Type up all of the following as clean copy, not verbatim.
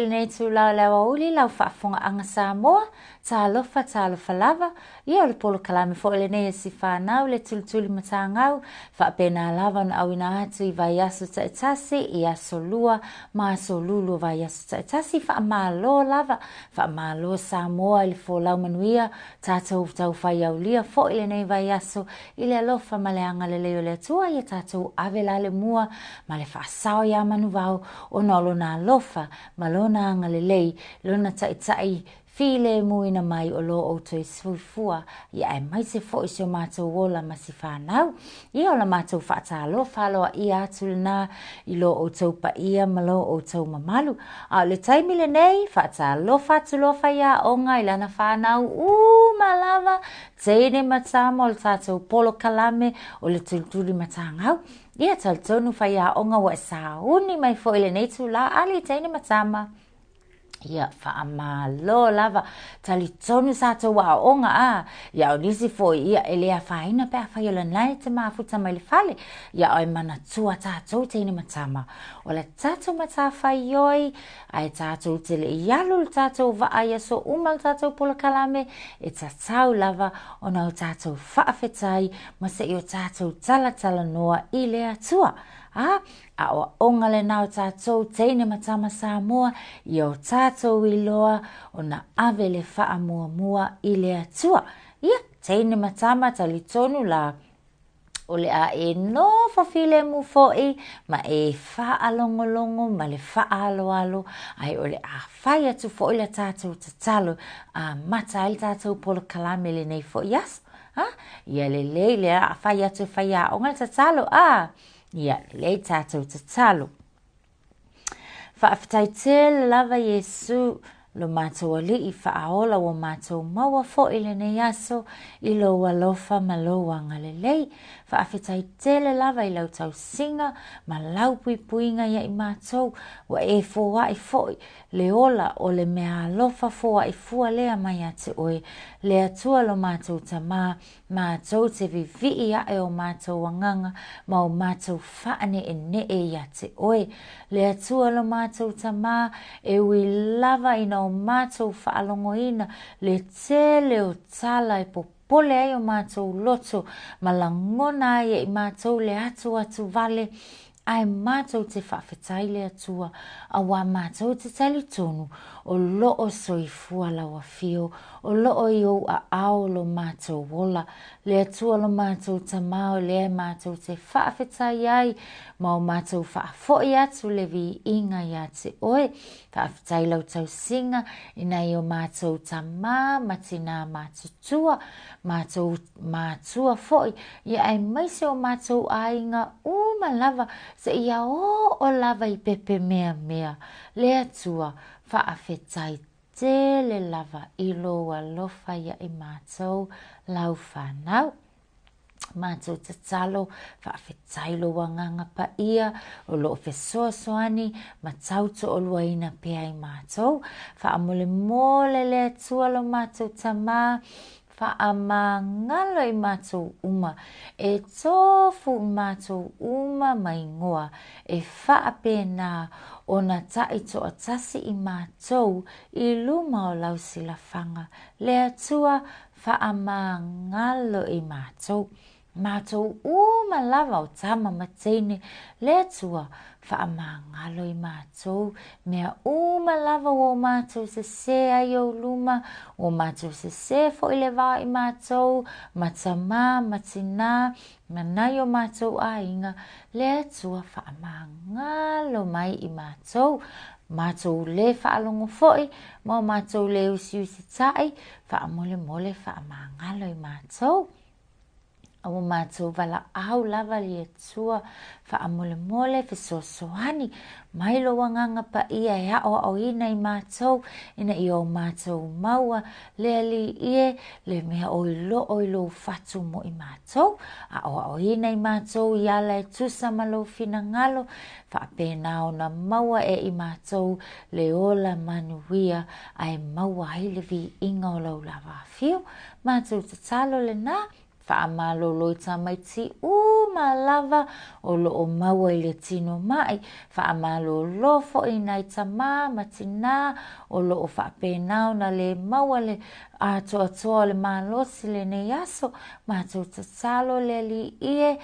lenei itula o le aoauli lau faafogaaga Samoa, talofa talofa lava, ia o le polokalame foi lenei e si fanau le tulituli matagau, faapena lava ona auina atu i vaiaso taitasi, i aso lua ma aso lulu o vaiaso taitasi, faamalo lava, faamalo Samoa i le folau manuia, tatou taufaiaulia foi lenei vaiaso i le alofa ma le agalelei o le Atua, ia tatou ave la le mua ma le faasao iā Manuvao ona o lona alofa ma lona agalelei, lona taitai filemuina mai o lo outou soifua, ia aemaise foi si o matou ola ma si fanau. Ia o la matou faatalofa aloaia atu lena i lo outou paia ma lo outou mamalu. A o le taimi lenei, faatalofa atu loa faiaoga i lana fanau uma lava, teine ma tama o le tatou polokalame o le tulituli matagau. Ia talitonu faiaoga ua e sauni mai foi i lenei itula, alii teine ma tama. Ia, faamalo lava. Talitonu sa tou aoaoga, a. Ia, o nisi foi, ia, e le afaina pe afai o lena e te mafuta mai le fale. Ia, e manatua tatou teine ma tama. O le tatou matafaioi, ae tatou te le i alu le tatou vaa i aso uma le tatou polokalame, e tatau lava ona o tatou faafetai ma se i o tatou talatalanoa i le Atua. A, aoaoga lena o tatou teine ma tama Samoa, ia o tatou iloa ona ave le faamuamua i le Atua. Ia, teine ma tama talitonu la, o le a e nofo filemu foi ma e faalogologo ma le faaaloalo, ae o le a fai atu foi le tatou tatalo amata ai le tatou polokalame lenei foi aso. Ha? Ia lelei le a fai atu e faiaoga le tatalo, a? Ia lelei tatou tatalo. Faafetai tele lava Iesu, lo matou Alii faaola ua matou maua foi lenei aso i lou alofa ma lou agalelei. Faafetai tele lava i lau tausiga ma lau puipuiga ia i matou, ua e foai foi le ola o le meaalofa foai fua lea mai ia te oe, le Atua lo matou Tamā, matou te vivii aʻe o matou agaga ma o matou faaneʻeneʻe ia te oe, le Atua lo matou Tamā, e ui lava ina o matou faalogoina le tele o tala e popole ai o matou loto ma lagona ai e i matou le atuatu vale, ae matou te faafetai le Atua, auā matou te talitonu o loo soifua lau afio, o loo i ou aao lo matou ola, le Atua lo matou Tamā o lea e matou te faafetai ai ma o matou faafoi atu le viiga ia te oe. Faafetai lau tausiga i nai o matou tamā ma tinā matutua, matou matua foi, ia aemaise o matou aiga uma lava seia oo lava i Pepemeamea. Le Atua, faafetai tele lava i lou alofa ia i matou lau fanau. Matou tatalo, faafetai lou agaga paia o loo fesoasoani ma tautoaluaina pea i matou. Faamolemole le Atua lo matou Tamā, faamagalo i matou uma, e tofu i matou uma ma igoa, e faapena ona taitoatasi i matou i luma o lau silafaga. Le Atua, faamagalo i matou. Matou uma lava o tama ma teine, le Atua, faamagalo i matou, mea uma lava ua o matou sesē ai i ou luma, ua matou sesē foi le va i matou, ma tamā ma tinā, ma nai o matou aiga, le Atua faamagalo mai i matou, matou lē faalogo foi, ma o matou lē usiusitaʻi, faamolemole faamagalo i matou. A ua matou valaau lava i le Atua, faamolemole fesoasoani mai lou agaga paia e aoaoina i matou, ina ia o matou maua le Alii e, le mea o i loo i lou fatu mo i matou. Aoaoina i matou i ala e tusa ma lou finagalo, faapena ona maua e i matou le ola manuia, ae maua ai le viiga o lau lava afio. Matou tatalo lena. Faamalolo i tamaiti uma lava o lo o maua i le tino maʻi, faamalolo foi i nai tamā ma tinā o lo o faapena ona le maua le atoatoa o le malosi i lenei aso, matou tatalo le Alii e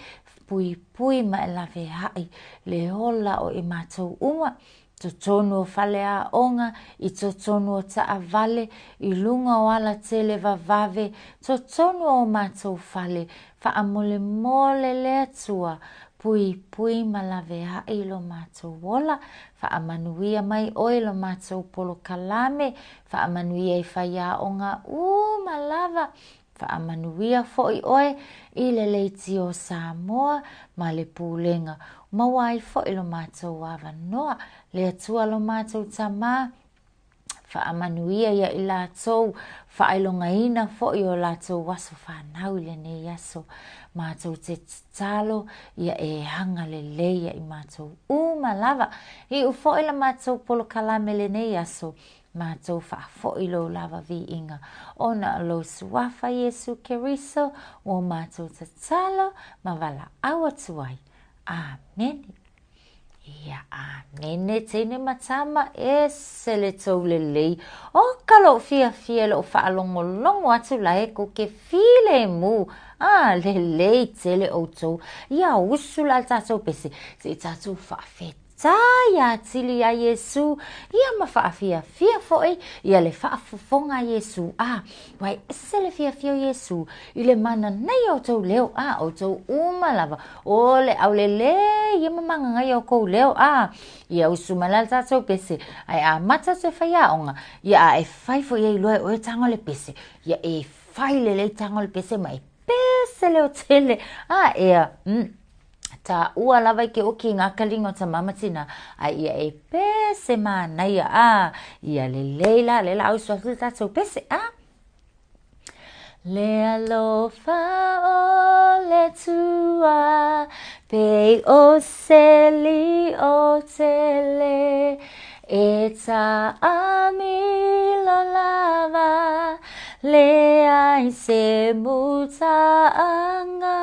puipui ma e laveai le ola o i matou uma. Totonu o faleaoga, i totonu o taavale, i luga o alatele vavave, totonu o o matou fale, faamolemole le Atua, puipui ma laveai lo matou ola, faamanuia mai oe lo matou polokalame, faamanuia i faiaoga uma lava, Faamanuia foi oe i le leitio o Samoa ma le Pulega, maua ai foi lo matou avanoa. Le Atua lo matou Tama, faamanuia ia i latou, faailogaina foi o latou aso fanau i lenei aso. Matou te tatalo ia e agalelei ia i matou uma lava. Iu foi la matou polokalame lenei aso, Matou faafoi lou lava viiga, ona o lou Suafa Iesu Keriso ua matou tatalo ma valaau atu ai. Amene. Ia, amene, teine ma tama, ese le tou lelei. O ka lou fiafia i lou faalogologo atu la e kou ke filemu. A, lelei tele outou. Ia usu la le tatou pese, se i tatou faafetai. Tai atili iā Iesū, ia ma faafiafia foi ia le faafofoga a Iesū, a, ua ese le fiafia o Iesū i le mananaia o tou leo, a, outou uma lava, o le aulelei ia ma magagaia o kou leo, a, ia usu mai la le tatou pese, ae amata atu e faiaoga, ia a e fai foi e iloa e oe taga o le pese, ia e fai lelei taga o le pese ma e pese leotele, a, ea, mm. Taua lava i ke oki i ngā kalinga o tamā ma tinā, a ia e pese manaia, a, ia lelei la, le la ausu atu le tātou pese, a. Le alofa o le Atua, pei o se lio tele, e taamilo lava, leai se mutaaga,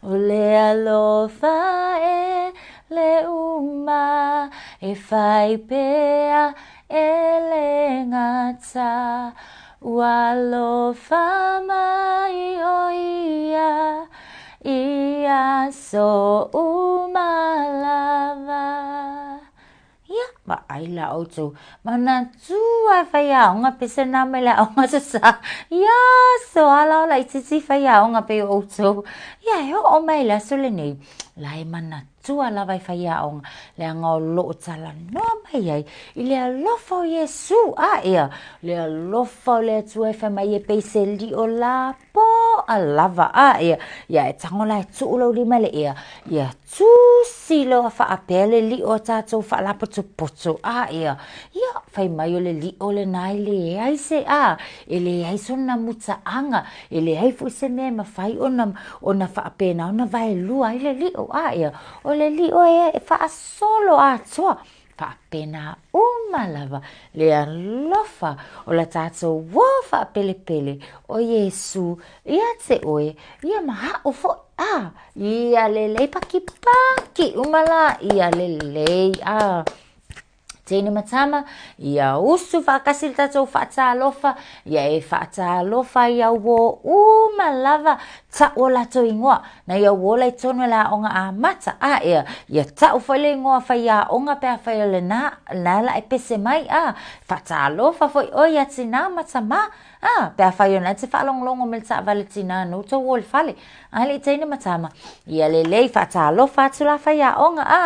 O le alofa e le uma, e fai pea e le gata, Ua alofa mai ʻo ia i aso uma lava. Ia, vaai la ʻoutou, manatua e faiaoga pese nā mai le aoga aso sa. Ia, so ala o laitiiti faiaoga pei o ʻoutou. Ia, e oo mai i le aso lenei, la e manatua lava e faiaoga, leaga o loo talanoa mai ai i le alofa o Iesū. A ea, le alofa o le Atua e fai mai e pei se lio lapoa lava. A ea, ia e tago la e tuu lou lima i le ea, ia tusi loa faapea le lio a tatou faalapotopoto. A ea, ia, fai mai o le lio lena e leai se a, e leai sona mutaaga, e leai foi se mea e mafai ona, ona faapena ona vaelua ai le lio. A ea, o le lio e faasolo atoa. Faapena uma lava le alofa o la tatou uō faapelepele o Iesū ia te oe, ia ma aʻu foi, a, ia lelei pakipaki uma la, ia lelei, a. Teine ma tama, ia usu faatasi le tatou faatalofa, ia e faatalofa i au uō uma lava, ta'u o latou igoa, Na ia uola i tonu e le aoga amata, a ea, ia ta'u foi le igoa faiaoga pe afai o lena, lena la e pese mai, a, faatalofa foi oe ia tinā ma tamā, a, pe afai o na e te faalogologo mai le taavale tinā no tou o le fale, a le teine ma tama, ia lelei faatalofa atu la faiaoga, a,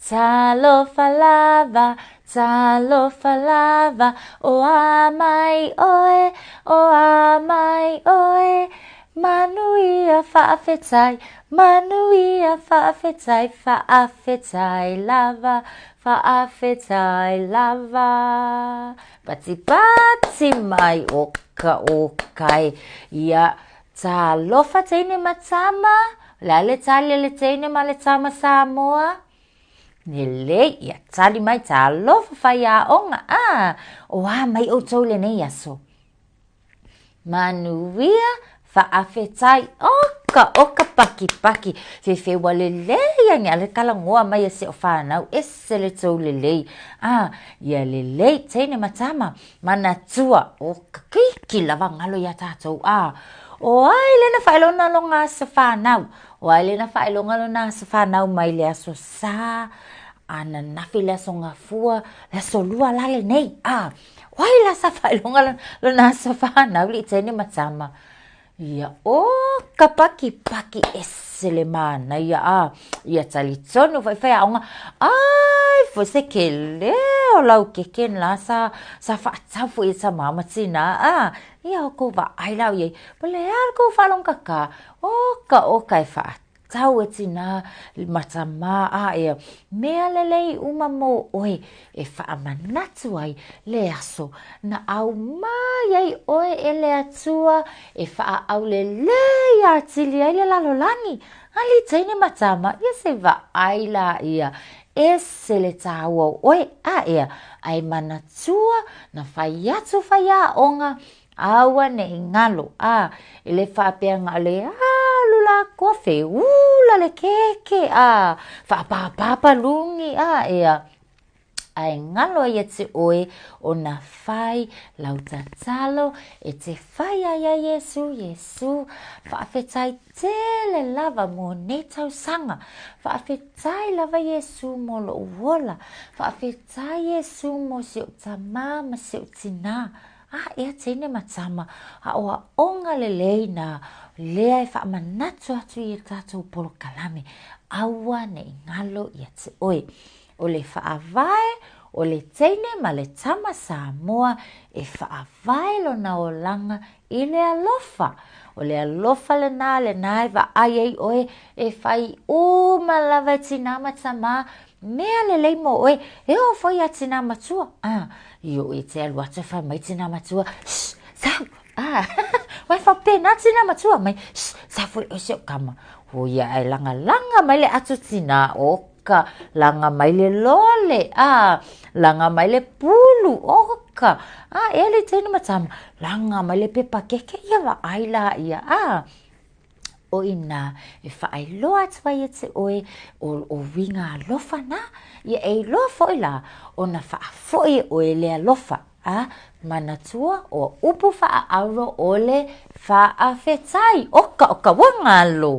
Talofa lava, talofa lava, o a mai oe, o a mai oe, Manuia faafetai, manuia faafetai, faafetai lava, faafetai lava. Patipati mai o ka o kai. Ia, talofa teine ma tama, o le a le tali a le teine ma le tama Samoa? Lelei, ia tali mai, talofa faiaoga, a, o a mai outou i lenei aso? Manuia, Faafetai oka oka pakipaki fefeua lelei ane ale talanoa mai e si o fanau ese le tou lelei a ia lelei teine ma tama manatua o ka keiki lava galo iā tatou a o ai lena faailoga lona aso fanau o ai lena faailoga lona aso fanau mai le aso Sa ananafi le aso Gafua le aso Lua la lenei a O ai la sa faailoga lona aso fanau alii teine ma tama? Ia, o ka pakipaki ese le manaia a ia talitonu foi faiaoga ai foi se kele o lau keke la sa sa faatau foi e tamā ma tinā a ia o kou vaai la o i ai po o le a le kou faalogokakā oka oka e faatau Tau e tinā ma tamā a ea mea lelei uma mō ʻoe e faamanatu ai le aso na ʻau mai ai ʻoe e le Atua e faaʻaulelei atili ai le lalolagi. Alii teine ma tama, ia se vaai la ia, ese le tāua o ʻoe a ea, a e manatua na fai atu faiaoga Aua ne i ngalo, a, e le faapea na o le alu lākou feula le keke, a, faapāpā paluni, a, ea, a e ngalo ai ia te ʻoe o na fai lau tatalo e te fai ai ia Iesū, Iesū, faafetai tele lava mo nei tausaga, faafetai lava Iesū mo loʻu ola, faafetai Iesū mo si oʻu tamā ma si oʻu tinā, A ea teine ma tama, aʻoaʻoga lelei na lea e faamanatu atu i e tatou polokalame, aua ne i galo ia te oe. O le faavae o le teine ma le tama Samoa e faavae lona olaga i le alofa. O le alofa lena, lena e vaai ai oe e fai uma lava e tinā ma tamā Mea lelei mo oe, e oo foi ia tinā matua, a, i o e te alu atu e whai mai tinā matua, shh, sau, a, wai whapena tinā matua mai, shh, sau foi oe se o kama. O ia e langa langa mai le atu tinā, oka, langa mai le lole, a, langa mai le pulu, oka, a, e le teine matama, langa mai le pepa keke, ia wa ai la ia, a, O inā e faailoa atu ai e te ʻoe o, o uiga alofa nā, ia e iloa foʻi lā ona faafoi e ʻoe le alofa, a manatua o upu faaauro o le faafetai. Oka oka ua galo.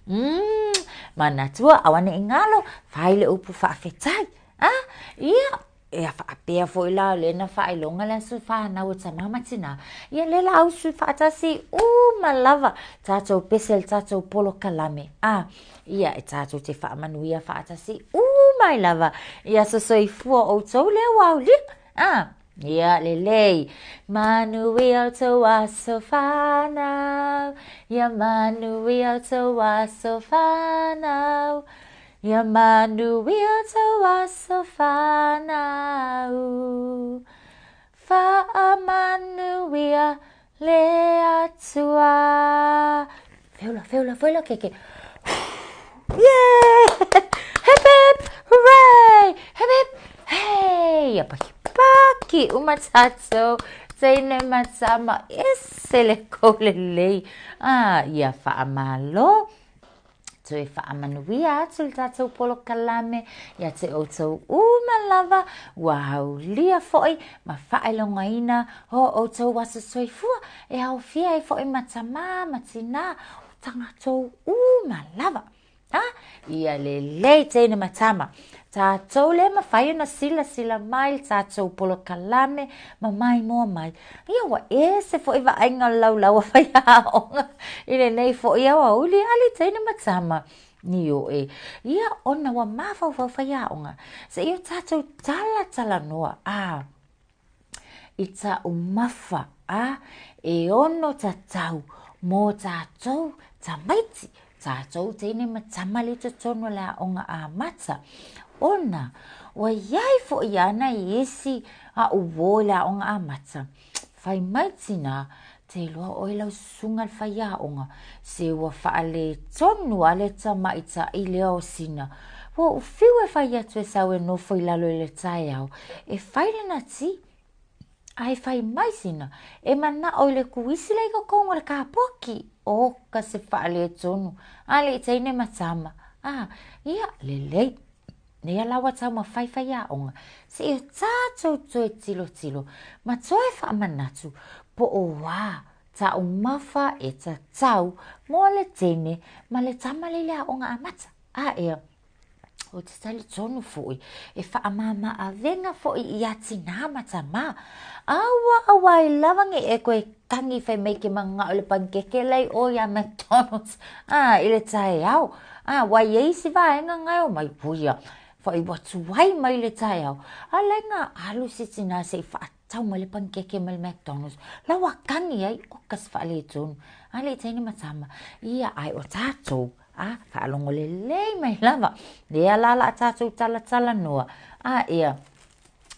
Mm, manatua auaneʻi galo, fai le upu faafetai. A, ia, Ia faapea foi la lena faailoga le aso fanau o tamā ma tinā. Ia le la ausu faatasi uma lava tatou pese le tatou polokalame. A, ia e tatou te faamanuia faatasi uma ai lava i aso soifua o outou lea ua aulia. A, ia lelei. Manuia outou aso fanau. Ia manuia outou aso fanau. Ia manuia tou aso fanau, Faamanuia le Atua. Feula, feula, feula keke. Yeah! Hip hip, hooray! Hip hip, hey! Ia paki paki uma tatou, teine ma tama, ese le kou lelei. Ah, ia faamalo. Toe faamanuia atu le tatou polokalame ia te outou uma lava ua aulia foi ma faailogaina o outou aso soifua e aofia ai foi ma tamā ma tinā o tagatou uma lava. A, ia lelei teine ma tama. Tatou le mafai ona silasila mai le tatou polokalame ma maimoa mai. Ia ua ese foi vaaiga o le laulau a faiaoga i lenei foi aoauli a le teine ma tama. Ioe, ia ona ua mafaufau faiaoga seia o tatou talatalanoa a i taumafa a e ono tatau mō tātou tamaiti, tātou teine ma tamalii totonu o le aoga amata. Ona, ua iai foi ana i isi aʻu uō i le aoga amata. Fai mai tinā, te iloa ʻoe lau susuga le faiaoga, se ua faaletonu a le tamaitaʻi lea o Sina. Ua ou fiu e fai atu e sau e nofo i lalo i le taeao, e fai lana ti. A e fai mai Sina, e manaʻo i le kuisi lea i totonu o le kapoki. Oka se faaletonu, a le i teine ma tama, a, ia, lelei. Lea la ua taumafai faiaoga, seia tatou toe tilotilo ma toe faamanatu po o a taumafa e tatau mo le teine ma le tama le i le aoga amata. A ea, ou te talitonu foi e faamama-avega foi iā tinā ma tamā. Aua aua ai lava nei e koe kagi fai mai ke manao i le panikeke la i o iā McDonald's a i le taeao. A ua i ai isi vaega na e omai, puia, foi ua tuai mai le taeao, a la e na alu si tinā se i faatau mai le panikeke mai le McDonald's, la ua kagi ai, oka se faaletonu. A le i teine ma tama, ia ae o tatou, a faalogo lelei mai lava, lea la o le a tatou talatalanoa, a ia,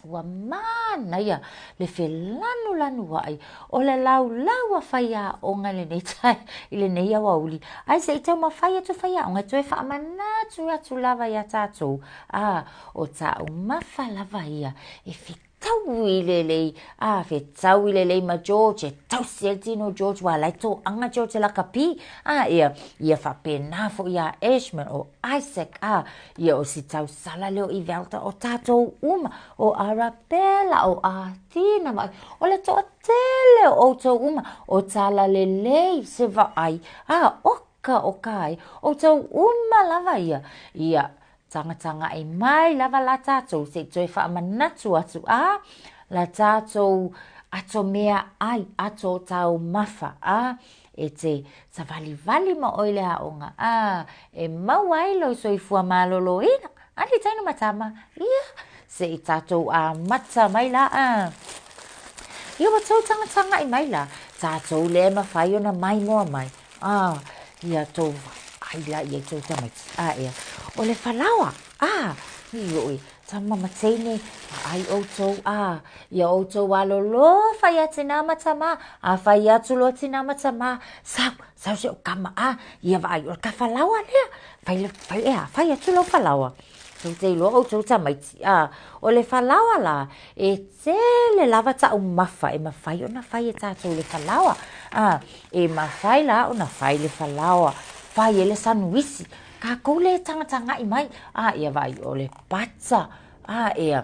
Ua manaia le felanulanuai o le laulau a faiaoga i lenei tae, i lenei aoauli, ae se i taumafai atu faiaoga e toe faamanatu atu lava iā tatou, a, o taumafa lava ia e fetaui lelei, a, fetaui lelei ma George, e tausi ai le tino o George, aua o la e toaga George e lakapi, a, ia, ia faapena foi ia Ashman, o Isaac, a, Ia o si tausala lea o Ivelta, o tatou uma, o Arabella, o Athena, ma o le toatele o outou uma, o Talalelei se vaai, a oka o ka ai, outou uma lava ia, ia tagatagaʻi mai lava la tatou se i toe faamanatu atu, a la tatou ato meaai, ato taumafa, a E te savalivali ma oe i le aoga, a e maua ai lou soifua maloloina. A le taina ma tama, ia, se i tatou amata mai la, a. Ia ua tou tagatagai mai la, tatou lea e mafai ona maimoa mai, a, ia tou vaai la i ai tou tamaiti, a ea, o le falaoa, a, ioe, Tama ma teine, vaai outou, a, ia outou alolofa iā tinā ma tamā, a fai atu loa tinā ma tamā, sau, sau si ou kama, a, ia vaai, o le kafalaoa lea, fai, fai, ea, fai atu lau falaoa. Tou te iloa outou tamaiti, a, o le falaoa la, e tele lava taumafa e mafai ona fai e tatou le falaoa, a, e mafai la ona fai le falaoa, fai ai le sanuisi, Kākou lea e tagatagai mai, a ia vaai o le pata, a ia,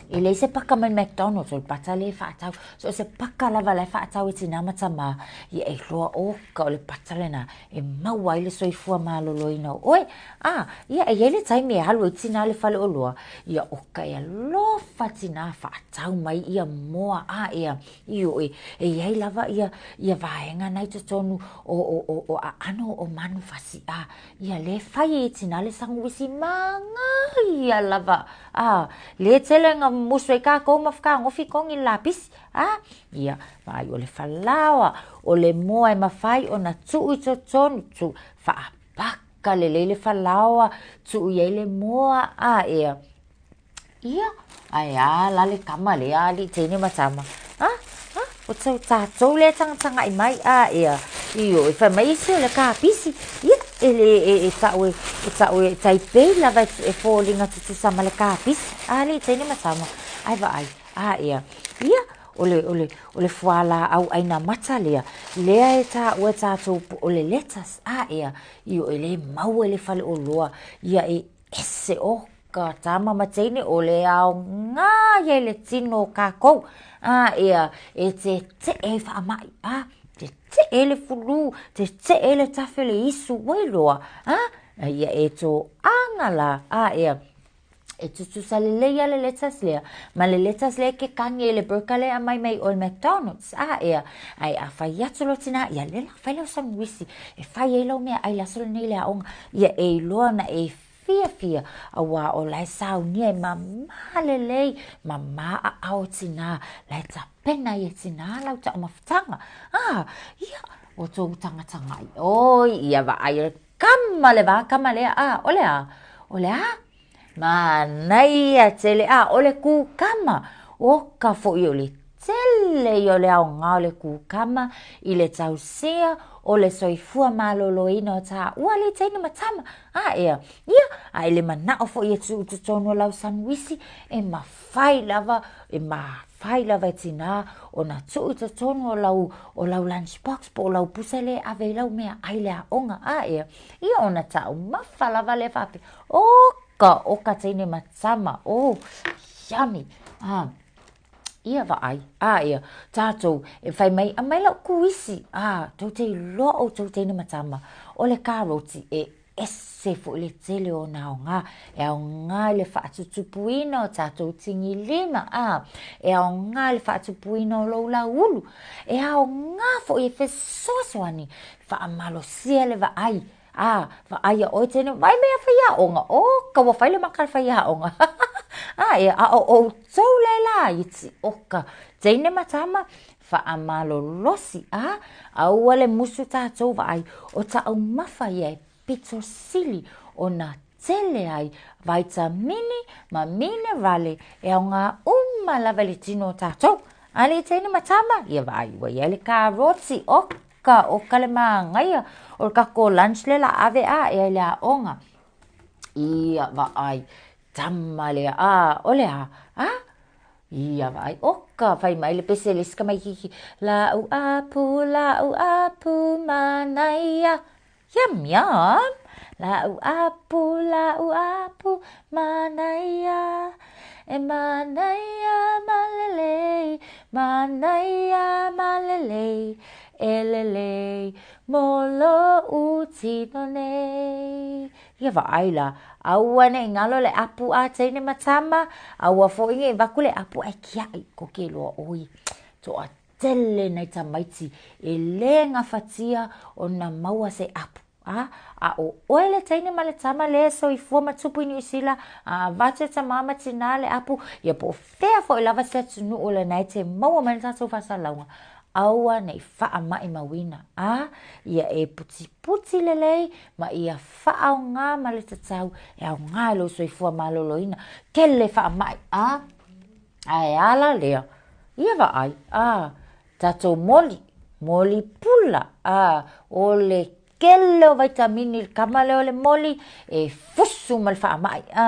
e leai se paka mai McDonald's, o le pata lea e faatau, so o se paka lava la e faatau e tinā ma tamā, ia e iloa oka o le pata lena e maua ai le soifua maloloina o oe. A, ia e i ai le taimi e alu ai tinā i le faleoloa, ia oka e alofa tinā faatau mai ia moa, a ia, Ioe, e i ai lava ia, ia vaega na i totonu o, o, o, o aano o manufasi, a, ia le fai e tinā le saguisi manaia lava, a, le tele na musu ai kākou ma fekagofi kogi i le lapisi, a, ia, vaai o le falaoa, o le moa e mafai ona tuu i totonu, tuu, faapaka lelei le falaoa, tuu i ai le moa, a, ia, Ia, ae a la le kama lea alii teine ma tama. A, a, o tau tatou lea tagatagai mai, a, ia, ioe, e fai mai isi o le kapisi. Ia, e le, e, e tau e, e tau e taipei lava e, e foliga tutusa ma le kapisi. A alii teine ma tama, ae vaai, a, ia, ia, o le, o le, o le fualaau ʻaina mata lea, lea e taua e tatou po o le lettuce, a, ia, ioe, le maua i le faleoloa, ia e ese o ka tama ma teine o le aoga ia i le tino o kākou. A, ia, e teteʻe ai faamaʻi, a, teteʻe le fulu, teteʻe le tafe le isu, ua iloa, a, ia e toaga la, a, ia, e tutusa lelei a le lettuce lea, ma le lettuce lea e ke kagi ai le burger lea e aumai mai o le McDonald's, a, ia, ae a fai atu lou tinā, ia lea la fai lau sanuisi, e fai ai lau meaʻai i le aso lenei i le aoga, ia e iloa na e fiafia, auā o la e saunia e māmā lelei, māmā aʻao tinā, la e tapena ai e tinā lau taumafataga. A, ia, o tou tagatagai, oi, ia vaai e kama le vā kama lea, a, o le a, o le a, manaia tele, a, o le kūkama, o ka foʻi o le tele. tele ia o le aoga o le kukama i le tausia o le soifua maloloina o taua alii teine ma tama. A ea, ia, a i le manao foi e tuu i totonu o lau sanuisi, e mafai lava, e mafai lava e tinā ona tuu i totonu o lau, o lau lunch box po o lau pusa lea e ave ai lau meaai i le aoga. A ea, ia ona taumafa lava lea faapea, oka, oka teine ma tama, oh, yummy. Ah, ia vaai, a ia, tātou, e fai mai, aumai lau kuisi, a, tou te iloa outou teine ma tama, o le karoti e ese foi le tele o ona aoga, e aoga i le faatutupuina o tātou tigilima, a, e aoga i le faatupuina o lou lauulu, e aoga foi e fesoasoani, faamalosia le vaai, A, vaai ia ʻoe teine, vaai mai a faiaoga, oka ua fai le maka a le faiaoga. A, e, a o ʻoukou le lā i tioka, teine ma tama, faamalolosi, a, aua le musu tātou vaai, o taumafa ia e pito sili ona tele ai vaitamini ma minerale e aoga uma lava i le tino o tātou. Alii teine ma tama, ia vaai ua i ai le karoti, oka. Ka o ka le māngaia o le kako lunch le la ave a ea i le aoga. Ia vaai, tama lea, a, o le a, a? Ia vaai, oka, fai mai le pese le isi tamaititi, la'u apu, la'u apu, manaia. Yum, yum! La'u apu, la'u apu, manaia. E manaia ma lelei, manaia ma lelei, e lelei mo lo'u tino nei. Ia vaai la, aua ne'i galo le apu a teine ma tama, aua foi ne'i avatu le apu ae kia'i koke loa oi. Toatele nai tamaiti e lē gafatia ona maua se apu. A, a ʻo ʻoe le teine ma le tama lea e soifua ma tupu i Niu Sila, a avatu e tamā ma tinā le apu, ia po o fea foi lava se atunuu o lena e te maua mai le tatou faasalalauga, aua ne i faamaʻimauina, a ia e putiputi lelei ma ia faaaoga ma le tatau e aoga i lou soifua maloloina. Kele faamaʻi, a, ae ala lea, ia vaai, a, Tatou moli, moli pula, a, o le kele o vaitamini i le kama lea o le moli, e fusu ma le faamaʻi, a,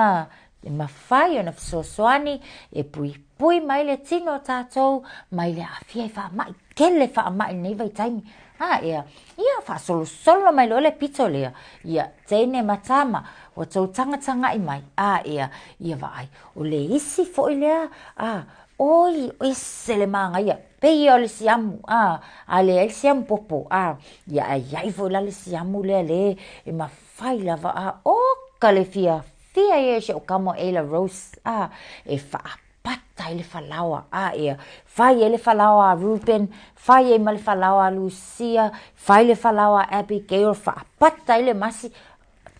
e mafai ona fesoasoani e puipui mai le tino o tatou mai le aafia i faamaʻi, kele faamaʻi i lenei vaitaimi. A, ea, ia faasolosolo mai loa le pito lea, ia, teine ma tama, ua tou tagatagaʻi mai, a, ea, ia vaai, o le isi foi lea, a, Oi, ese le māngaia, pei ia o le siamu, a, a leai le siamu popo, a, ia ae iai foi la le siamu lea le e mafai lava, a, oka le fiafia ia i si ou kama o Ayla Rose, a, e faapata ai le falaoa, a, ia, fai ai le falaoa a Ruben, fai ai ma le falaoa a Lucia, fai le falaoa a Abigail, faapata ai le masi,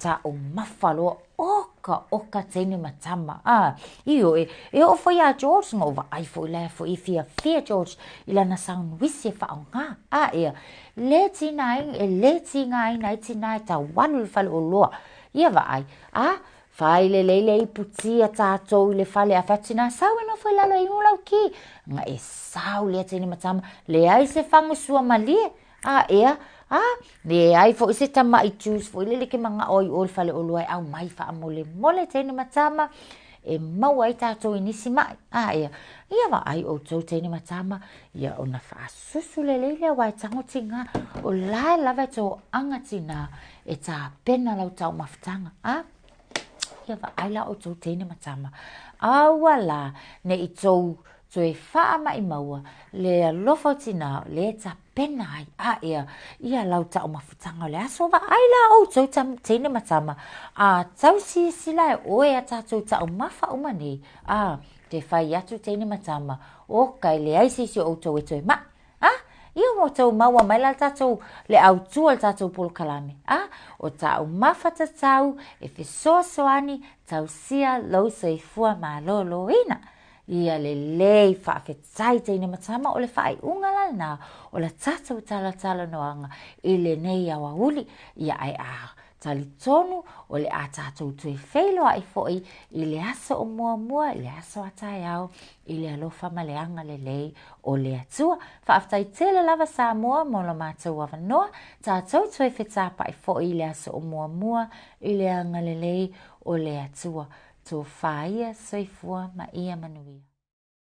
Taumafa loa, oka, oka teine ma tama, a, ioe, e oo foi iā George, na ou vaai foi la foi e fiafia George i lana sanuisi e faaaoga, a, ea, le tiga e le tigaina ai tinā e taualu i le faleoloa, ia vaai, a, fai lelei le ipu ti a tātou i le fale, a fai atu tinā, sau e nofo i lalo e inu lau ki, na e sau lea teine ma tama, leai se fagu suamalie, A ea, a, leai foi se tamaʻi juice foi lele ke manaʻo ai ʻoe i le faleoloa e ʻaumai faamolemole teine ma tama e maua ai tātou i nisi maʻi. A ea, ia vaai ʻoutou teine ma tama, ia ona faasusu lelei lea aua e tago tigā, o la e lava e toaga tinā e tapena lau taumafataga. A, ia vaai la ʻoutou teine ma tama, aua la ne i tou toe faamaʻimaua le alofa o tinā le tapena ai a ea ia lau taumafutaga o le aso. Vaai la ʻoutou teine ma tama, a tau silasila e ʻoe a tatou taumafa uma nei, a te fai atu teine ma tama, oka e leai se isi o ʻoutou e toe maʻi. A, ia ua tou maua mai la le tatou, le autu o le tatou polokalame. A, o taumafa tatau e fesoasoani tausia lou soifua malōlōina. Ia lelei faafetai teine ma tama o le faaiuga la lena o la tatou talatalanoaga i lenei aoauli, ia ae a. Talitonu o le a tatou toe feiloai foi i le aso o muamua, i le aso a taeao, i le alofa ma le agalelei o le Atua. Faafetai tele lava Samoa mo lo matou avanoa, tatou toe fetapai foi i le aso o muamua, i le agalelei o le Atua. Tofa ia, soifua ma ia manuia.